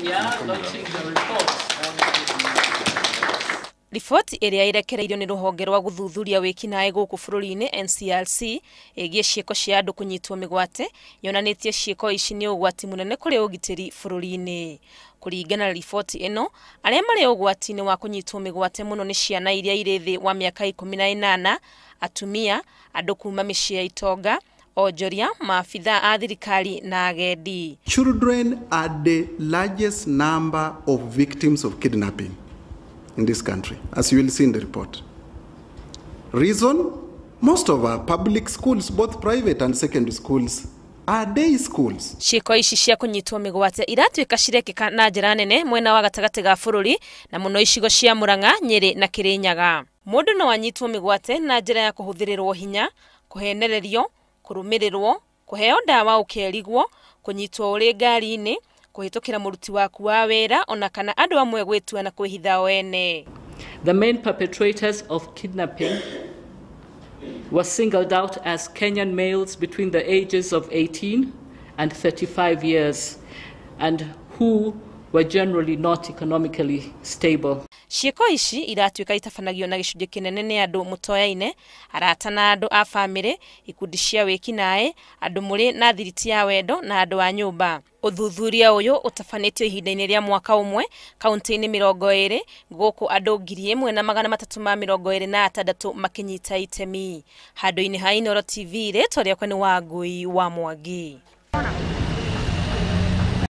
we are launching the report. Riboti ĩrĩa ĩrekereirio nĩ rũhonge rwa gũthuthuria wĩkinaĩ gũkũ bũrũri-inĩ NCRC ĩgiĩ ciĩko cia andũ kũnyitwo mĩgwate yonanĩtie ciĩko ici nĩ ũgwati mũnene kũrĩ ũgitĩri bũrũri-inĩ. Kũringana na riboti ĩno, arĩa marĩ ũgwati-inĩ wa kũnyitwo mĩgwate mũno nĩ ciana iria irĩ thĩ wa mĩaka 18, atumia, andũ kuma mĩciĩ ya itonga, onjoria, maabithaa a thirikari na agendi. Children are the largest number of victims of kidnapping in this country, as you will see in the report. Reason? Most of our public schools, both private and secondary schools, are day schools. Ciĩko ici cia kũnyitwo mĩgwate iratuĩka cirekĩka na njĩra nene mwena wa gatagatĩ ga bũrũri na mũno icigo cia Murang'a, Nyĩrĩ na Kĩrĩnyaga. Mũndũ no anyitwo mĩgwate na njĩra ya kũhũthĩrĩrwo hinya, kũhenererio, kũrũmĩrĩrwo, kũheo ndawa ũkerigwo, kũnyitwo ũrĩ ngari-inĩ, kũhĩtũkĩra mũruti waku wa wĩra ona kana andũ amwe gwĩtua na kwĩhitha o ene. The main perpetrators of kidnapping were singled out as Kenyan males between the ages of 18 and 35 years and who were generally not economically stable. Ciĩko ici iratuĩka itabanagio na gĩcunjĩ kĩnene nĩ andũ mũtoyaine, arata na andũ a bamĩrĩ, ikundi cia wĩkinaĩ, andũ mũrĩ na thiriti ya wendo na andũ a nyũmba. Ũthuthuria ũyũ ũtabanĩtio ihinda-inĩ rĩa mwaka ũmwe kaunti-inĩ 20 gũkũ andũ 1326 makĩnyita itemi. Handũ-inĩ ha Inooro TV, rĩtwa rĩakwa nĩ Wangui wa Mwangi.